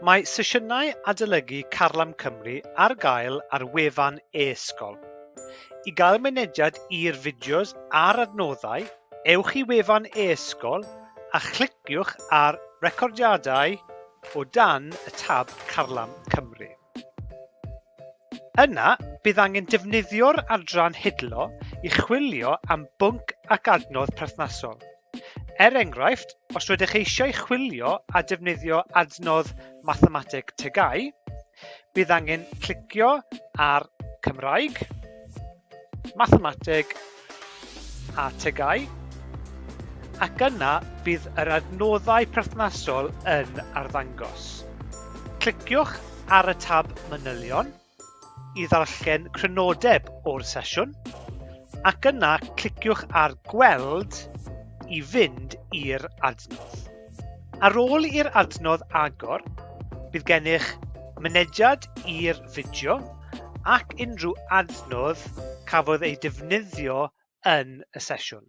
Mae sesiynau adolygu Carlam Cymru ar gael ar wefan e-sgol. I gael mynediad i'r fideos a'r adnoddau, ewch i wefan e-sgol a chliciwch ar Recordiadau o dan y tab Carlam Cymru. Yna, bydd angen defnyddio'r adran hidlo i chwilio am bwnc ac adnodd perthnasol. Er enghraifft, os rydych eisiau chwilio a defnyddio adnodd Mathemateg TGAU, bydd angen clicio ar Cymraeg, Mathemateg a TGAU, ac yna bydd yr adnoddau perthnasol yn arddangos. Cliciwch ar y tab Manylion i ddarllen crynodeb o'r sesiwn, ac yna cliciwch ar Gweld i fynd i'r adnodd. Ar ôl i'r adnodd agor, bydd gennych mynediad i'r fideo ac unrhyw adnodd cafodd ei defnyddio yn y sesiwn.